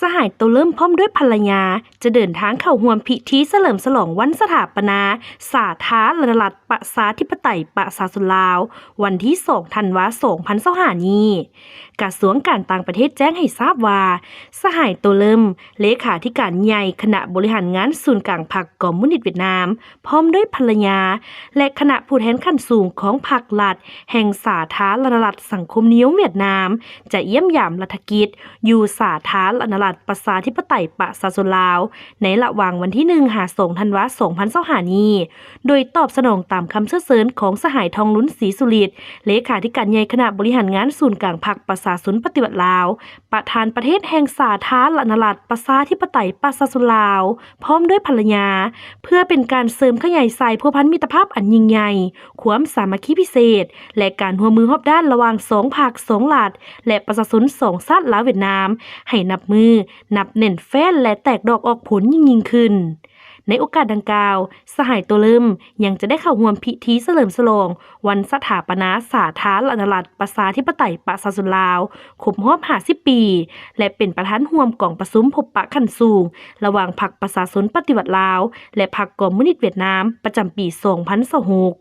ສະຫາຍໂຕເລີ່ມພ້ອມດ້ວຍພັນລະຍາ ຈະເດີນທາງເຂົ້າຮ່ວມພິທີສະເຫຼີມສະຫຼອງວັນສະຖາປະນາສາທາລະນະລັດປະຊາທິປະໄຕປະຊາຊົນລາວ ວັນທີສອງ ທັນວາ ສອງພັນຊາວຫ້ານີ້. ກະຊວງການຕ່າງປະເທດແຈ້ງໃຫ້ຊາບວ່າ ສະຫາຍໂຕເລີ່ມ ເລຂາທິການໃຫຍ່ຄະນະບໍລິຫານງານສູນກາງພັກຄອມມູນິດຫວຽດນາມ ພ້ອມດ້ວຍພັນລະຍາ ແລະ ຄະນະຜູ້ແທນຂັ້ນສູງຂອງພັກລັດແຫ່ງສາທາລະນະລັດສັງຄົມນິຍົມຫວຽດນາມ ຈະຢ້ຽມຢາມລັດຖະກິດຢູ່ສາທາລະນະລັດປະຊາທິປະໄຕປະຊາຊົນລາວ ໃນລະຫວ່າງວັນທີໜຶ່ງ ຫາ ສອງ ທັນວາ ສອງພັນຊາວຫ້ານີ້ ໂດຍຕອບສະໜອງຕາມຄຳເຊື້ອເຊີນຂອງສະຫາຍ ທອງລຸນ ສີສຸລິດ ເລຂາທິການໃຫຍ່ຄະນະບໍລິຫານງານສູນກາງພັກປະຊາຊົນປະຕິວັດລາວ, ປະທານປະເທດແຫ່ງສາທາລະນະລັດປະຊາທິປະໄຕປະຊາຊົນລາວ ພ້ອມດ້ວຍພັນລະຍາ ເພື່ອເປັນການເສີມຂະຫຍາຍສາຍພົວພັນມິດຕະພາບອັນຍິ່ງໃຫຍ່, ຄວາມສາມັກຄີພິເສດ ແລະ ການຮ່ວມມືຮອບດ້ານລະຫວ່າງສອງພັກ, ສອງລັດ ແລະ ປະຊາຊົນສອງຊາດລາວຫວຽດນາມ ໃຫ້ນັບມື້ນັບແໜ້ນແຟ້ນ ແລະ ແຕກດອກອອກຜົນຍິ່ງໆຂຶ້ນ. ໃນໂອກາດດັ່ງກ່າວ, ສະຫາຍໂຕເລີ່ມ ຍັງຈະໄດ້ເຂົ້າຮ່ວມພິທີສະເຫຼີມສະຫຼອງວັນສະຖາປະນາສາທາລະນະລັດປະຊາທິປະໄຕປະຊາຊົນລາວ ຄົບຮອບຫ້າສິບປີ ແລະ ເປັນປະທານຮ່ວມກອງປະຊຸມພົບປະຂັ້ນສູງ ລະຫວ່າງພັກປະຊາຊົນປະຕິວັດລາວ ແລະ ພັກຄອມມູນິດຫວຽດນາມ ປະຈຳປີສອງພັນຊາວຫົກ.